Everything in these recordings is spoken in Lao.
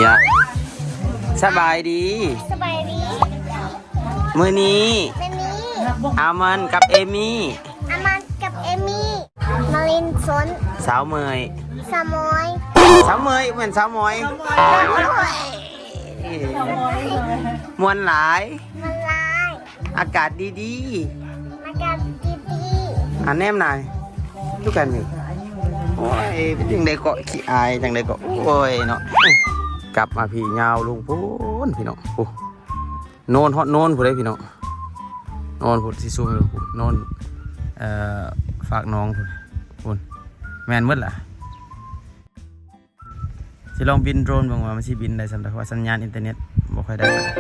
ຍະ ສະບາຍດີ ສະບາຍດີ ມື້ນີ້ ມື້ນີ້ ອາມອນກັບເອມີ ອາມອນກັບເອມີ ມາຫຼິ້ນສົນ ສາວເໝີຍ ສາວເໝີຍ ສາວເໝີຍ ແມ່ນສາວໝອຍ ສາວເໝີຍ ມ່ວນຫຼາຍ ມ່ວນຫຼາຍ ອາກາດດີໆ ອາກາດດີໆ ອັນແນມນາຍ ຄືກັນນີ້ ໂອ້ຍ ເປັນຈັ່ງໃດເກາະ ຂີ້ອາຍຈັ່ງໃດເກາະ ໂອ້ຍເນາະ ກັບມາພີ້ຍາວລົງພຸ້ນ ພີ່ນ້ອງ ໂອ້ ໂນນ ຮອດໂນນພຸ້ນເດ້ພີ່ນ້ອງ ໂນນພຸ້ນ ຊິຊູມໃຫ້ເບິ່ງ ໂນນ ເອີ ຟາກໜອງພຸ້ນ ພຸ້ນ ແມ່ນໝົດລະ. ຊິລອງບິນໂດຣນເບິ່ງວ່າມັນຊິບິນໄດ້ສ່ຳໃດ ເພາະວ່າສັນຍານອິນເຕີເນັດບໍ່ຄ່ອຍໄດ້ປານໃດ.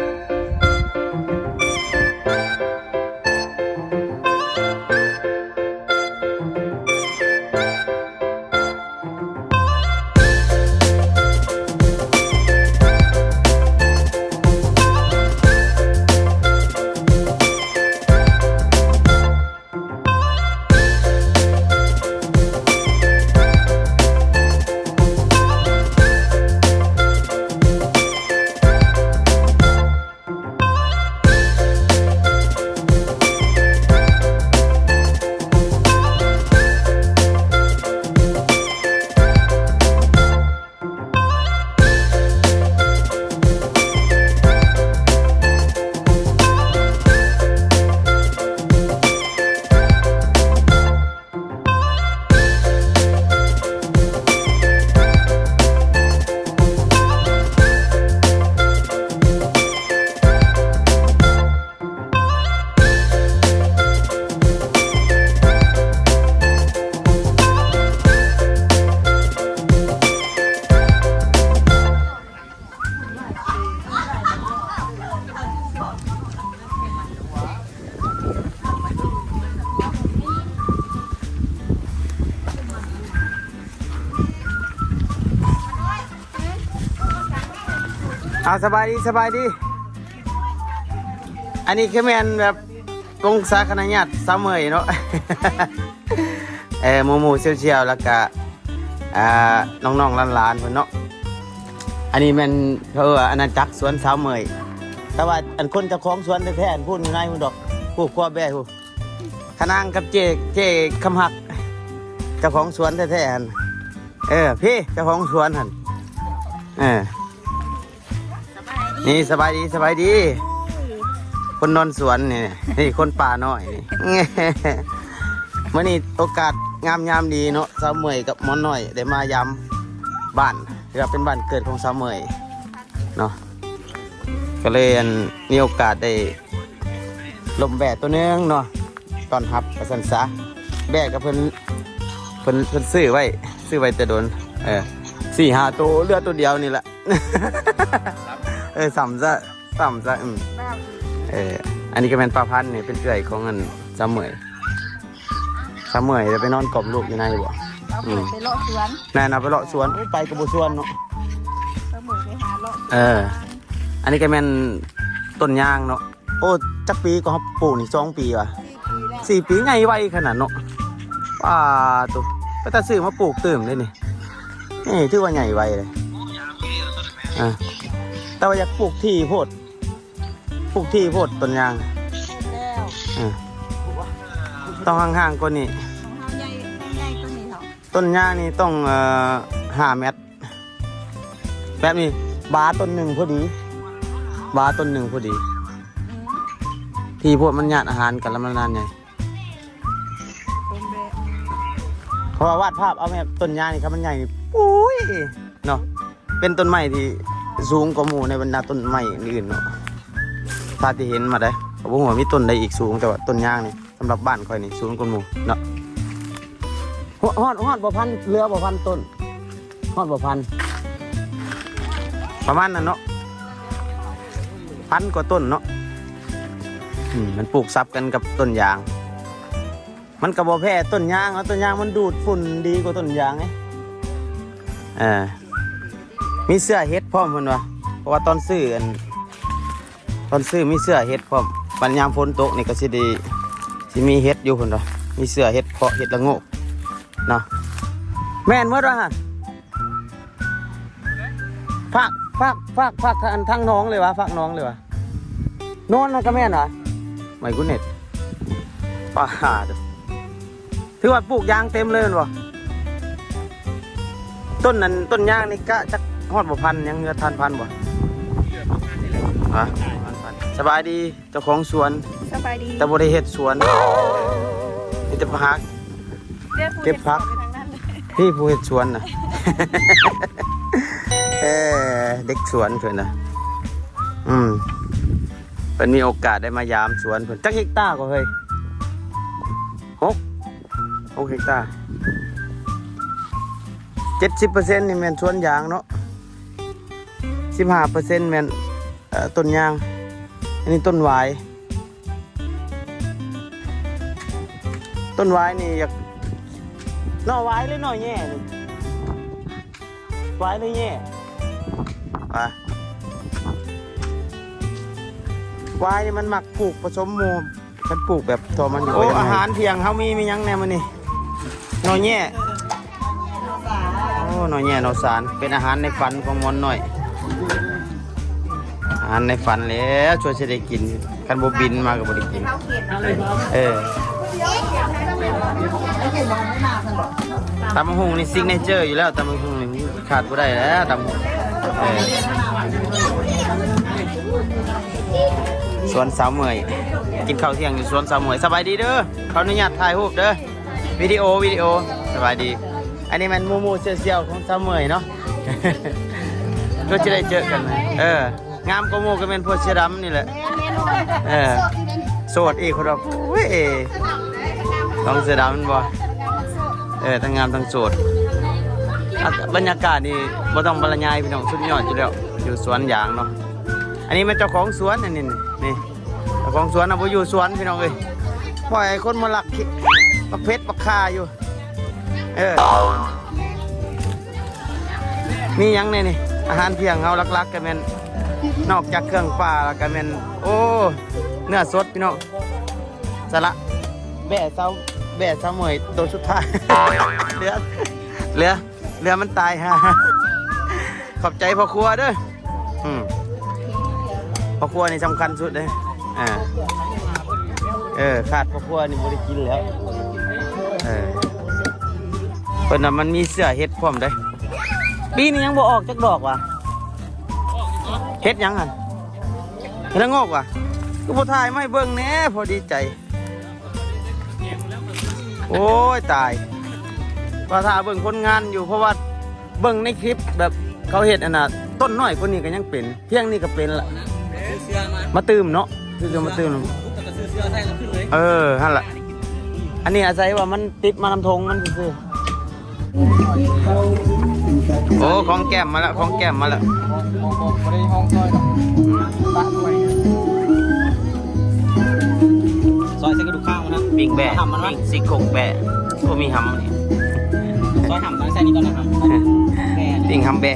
ອາ ສະບາຍດີ ສະບາຍດີ ອັນນີ້ຄືແມ່ນແບບ ວົງສາຄະນະຍາດສາວເໝີຍເນາະ ເອີ ໝູ່ໆສ່ຽວໆ ແລ້ວກະ ອ່າ ນ້ອງໆຫຼານໆເພິ່ນເນາະ ອັນນີ້ແມ່ນ ເຂົາເອີ້ນວ່າອານາຈັກສວນສາວເໝີຍ ແຕ່ວ່າອັນຄົນເຈົ້າຂອງສວນແທ້ໆ ອັນພຸ້ນຢູ່ໃນພຸ້ນດອກ ຜູ້ຄົວແບ້ພຸ້ນ ຂະນາງກັບເຈ້ ເຈ້ຄຳຮັກ ເຈົ້າຂອງສວນແທ້ໆຫັ້ນ ເອີ ພີ້ເຈົ້າຂອງສວນຫັ້ນ ເອີ. ນີ້ ສະບາຍດີ ສະບາຍດີ ຄົນນອນສວນນີ້ ນີ້ຄົນປ່ານ້ອຍນີ້ ມື້ນີ້ໂອກາດງາມຍາມດີເນາະ ສາວເໝີຍກັບໝໍນ້ອຍໄດ້ມາຢາມບ້ານ ຖືວ່າເປັນບ້ານເກີດຂອງສາວເໝີຍເນາະ ກໍເລີຍ ອັນ ມີໂອກາດໄດ້ ລົມແບ້ໂຕໜຶ່ງເນາະ ຕ້ອນຮັບວ່າຊັ້ນຊະ ແບ້ກັບເພິ່ນ ເພິ່ນ ເພິ່ນຊື້ໄວ້ ຊື້ໄວ້ແຕ່ດົນ ເອີ ສີ່ຫ້າໂຕ ເຫຼືອໂຕດຽວນີ້ແຫຼະ ເອີ ຊ້ຳຊະ ຊ້ຳຊະ ອືມ ເອີ ອັນນີ້ກໍແມ່ນປ້າພັນນີ້ ເປັນເອື້ອຍຂອງອັນສາວເໝີຍ ສາວເໝີຍໄປນອນກອມລູກຢູ່ໃນບໍ່? ອືມ ໄປເລາະສວນ ແມ່ນ ເອົາໄປເລາະສວນ ໂອ້ ໄປກໍບໍ່ຊວນເນາະ ສາວເໝີຍໄປຫາເລາະ ເອີ ອັນນີ້ກໍແມ່ນຕົ້ນຍາງເນາະ ໂອ້ ຈັກປີກໍເຮົາປູກນີ້ ສອງປີຫວາ ສີ່ປີແລ້ວ ສີ່ປີ ໃຫຍ່ໄວຂະໜາດເນາະ ປາໂຕ ໄປແຕ່ຊື້ມາປູກຕື່ມເດ້ນີ້ ນີ້ຖືວ່າໃຫຍ່ໄວເດ້ ອ່າ ແຕ່ວ່າຢາກປູກຖີ່ໂພດ ປູກຖີ່ໂພດຕົ້ນຍາງ ແລ້ວ ອ່າ ຕ້ອງຫ່າງໆກວ່ານີ້ ຂອງເຮົາໃຫຍ່ ໃຫຍ່ກວ່ານີ້ເນາະ ຕົ້ນຍາງນີ້ຕ້ອງ ເອີ ຫ້າແມັດ ແບບນີ້ບາຕົ້ນໜຶ່ງພໍດີ ບາຕົ້ນໜຶ່ງພໍດີ ອືມ ທີ່ພວກມັນຍາດອາຫານກັນແລ້ວມັນນານໃຫຍ່ ເພາະວ່າວາດພາບເອົາແມ່ນຕົ້ນຍາງນີ້ ຄັນມັນໃຫຍ່ນີ້ ປຸ້ຍ ເນາະ ເປັນຕົ້ນໄມ້ທີ່ສູງກວ່າໝູ່ໃນບັນດາຕົ້ນໄມ້ອື່ນໆເນາະ ຖ້າທີ່ເຫັນມາໄດ໋ ກໍບໍ່ຮູ້ວ່າມີຕົ້ນໃດອີກສູງ ແຕ່ວ່າຕົ້ນຍາງນີ້ ສຳລັບບ້ານຂ້ອຍນີ້ສູງກວ່າໝູ່ເນາະ ຮອດ ຮອດ ຮອດບໍ່ພັນ ເຫຼືອບໍ່ພັນຕົ້ນ ຮອດບໍ່ພັນ ປະມານນັ້ນເນາະ ພັນກວ່າຕົ້ນເນາະ ອືມ ມັນປູກສັບກັນກັບຕົ້ນຍາງ ມັນກໍບໍ່ແພ້ຕົ້ນຍາງເນາະ ຕົ້ນຍາງມັນດູດຝຸ່ນດີກວ່າຕົ້ນຢາງເດ້ ເອີ ມີເຊື້ອເຫັດພ້ອມເພິ່ນວ່າ ເພາະວ່າຕອນຊື້ ອັນ ຕອນຊື້ມີເຊື້ອເຫັດພ້ອມ ບັດຍາມຝົນຕົກນີ້ກໍຊິໄດ້ ຊິມີເຫັດຢູ່ພຸ້ນດອກ ມີເຊື້ອເຫັດເຜາະ ເຫັດລະໂງກເນາະ ແມ່ນໝົດວ່າຫັ້ນ ພາກ ຟາກ ຟາກ ຟາກທາງ ທາງໜອງເລີຍຫວາ? ຟາກໜອງເລີຍຫວາ? ໂນນຫັ້ນກະແມ່ນຫວາ? My goodness ປາດ ຖືວ່າປູກຢາງເຕັມເລີຍແມ່ນບໍ່? ຕົ້ນນັ້ນ ຕົ້ນຍາງນີ້ກະຈັກຮອດບໍ່ພັນ ຍັງເຫຼືອທັນພັນບໍ່? ຮະ? ສະບາຍດີເຈົ້າຂອງສວນ. ສະບາຍດີ. ແຕ່ບໍ່ໄດ້ເຮັດສວນ ມີແຕ່ໄປຫາເກັບຜັກ. ເຈົ້າຜູ້ເຮັດສວນຢູ່ທາງນັ້ນ ພີ່ຜູ້ເຮັດສວນນະ. ເອີ ເດັກສວນເພິ່ນນະ. ອືມ ເພິ່ນມີໂອກາດໄດ້ມາຢາມສວນເພິ່ນ. ຈັກເຮັກຕາກໍເຮີ້ຍ? ຫົກ ຫົກເຮັກຕາ. ເຈັດສິບເປີເຊັນນີ້ແມ່ນສວນຢາງເນາະ, ສິບຫ້າເປີເຊັນແມ່ນ ເອີ ຕົ້ນຍາງ. ອັນນີ້ຕົ້ນຫວາຍ. ຕົ້ນຫວາຍນີ້ຢາກ ໜໍ່ຫວາຍຫຼືໜໍ່ແຫຍ່ນີ້? ຫວາຍຫຼືແຫຍ່? ຫວາຍ ຫວາຍນີ້ມັນມັກປູກປະສົມໝູ່. ຄັນປູກແບບທໍ່ມັນ ໂອ້ ອາຫານທ່ຽງເຮົາມີ ມີຫຍັງແດ່ມື້ນີ້? ໜໍ່ແຫຍ່. ໂອ້ ໜໍ່ແຫຍ່ ໜໍ່ສານ ເປັນອາຫານໃນຝັນຂອງໝອນນ້ອຍ. ອາຫານໃນຝັນແລ້ວ ຊ່ວຍຊິໄດ້ກິນ, ຄັນບໍ່ບິນມາກໍບໍ່ໄດ້ກິນ. ເອີ ຕຳບັກຫຸ່ງນີ້ signature ຢູ່ແລ້ວ, ຕຳບັກຫຸ່ງນີ້ຂາດບໍ່ໄດ້ແລ້ວ ຕຳບັກຫຸ່ງ. ເອີ ສວນສາວເໝີຍ ກິນເຂົ້າທ່ຽງຢູ່ສວນສາວເໝີຍ. ສະບາຍດີເດີ, ຂໍອະນຸຍາດຖ່າຍຮູບເດີ. ວິດີໂອ ວິດີໂອ. ສະບາຍດີ. ອັນນີ້ແມ່ນໝູ່ໆສ່ຽວໆຂອງສາວເໝີຍເນາະ. ກໍຈະໄດ້ເຈີກັນ. ເອີ ງາມກວ່າໝູ່ກໍແມ່ນພວກເສືອດຳນີ້ແຫຼະ. ເອີ ໂສດອີກຄົນວ່າ. ໂອ້ຍ ຕ້ອງເສືອດຳແມ່ນບໍ່? ເອີ ທັງງາມທັງໂສດ. ອາ ບັນຍາກາດນີ້ບໍ່ຕ້ອງບັນລະຍາຍພີ່ນ້ອງ, ສຸດຍອດຢູ່ແລ້ວ ຢູ່ສວນຢາງເນາະ. ອັນນີ້ແມ່ນເຈົ້າຂອງສວນ ອັນນີ້ ນີ້ ເຈົ້າຂອງສວນນະບໍ່ຢູ່ສວນພີ່ນ້ອງເອີຍ, ປ່ອຍໃຫ້ຄົນມາລັກບັກເຜັດບັກຂ່າຢູ່. ເອີ ມີຫຍັງແດ່ນີ້? ອາຫານທ່ຽງເຮົາຫຼັກໆກໍແມ່ນ ນອກຈາກເຄື່ອງປ່າແລ້ວກໍແມ່ນ ໂອ້ ເນື້ອສົດພີ່ນ້ອງ. ສະລະ ແບ້ເຊົາ ແບ້ເຊົາເມື່ອຍໂຕສຸດທ້າຍ ເຫຼືອ ເຫຼືອ ເຫຼືອມັນຕາຍ. ຂອບໃຈພໍ່ຄົວເດີ. ອືມ ພໍ່ຄົວນີ້ສຳຄັນສຸດເດ້. ເອີ ເອີ ຂາດພໍ່ຄົວນີ້ບໍ່ໄດ້ກິນແລ້ວ. ເອີ ເພິ່ນວ່າມັນມີເຊື້ອເຫັດພ້ອມເດ້. ປີນີ້ຍັງບໍ່ອອກຈັກດອກຫວາ? ເຫັດຫຍັງຫັ້ນ? ເຫັດລະໂງກຫວາ? ຄືບໍ່ຖ່າຍມາໃຫ້ເບິ່ງແດ່ ພໍດີໃຈ. ໂອ້ຍ ຕາຍ ວ່າຖ້າເບິ່ງຜົນງານຢູ່ ເພາະວ່າເບິ່ງໃນຄລິບແບບເຂົາເຮັດອັນນ່າ ຕົ້ນນ້ອຍກວ່ານີ້ກໍຍັງເປັນ, ພຽງນີ້ກໍເປັນລະ. ມາຕື່ມເນາະ, ຊື້ເສື້ອມາຕື່ມ. ເອີ ຫັ້ນລະ. ອັນນີ້ອາໄສວ່າມັນຕິດມານຳຖົງມັນຊື່ໆ. ໂອ້ ຂອງແກ້ມມາແລ້ວ, ຂອງແກ້ມມາແລ້ວ. ບໍ່ ບໍ່ ບໍ່ໄດ້ຮ້ອງຊ່ອຍດອກ ປະດ້ວຍ. ຊອຍໃສ່ກະດູກຂ້າງມັນນະ, ປີ້ງແບ້ ຫຳມັນນະ, ປີ້ງຊີ້ໂຄງແບ້. ໂອ້ ມີຫຳນີ້. ຊອຍຫຳໃສ່ນີ້ກ່ອນນະ ຫຳແບ້. ປີ້ງຫຳແບ້.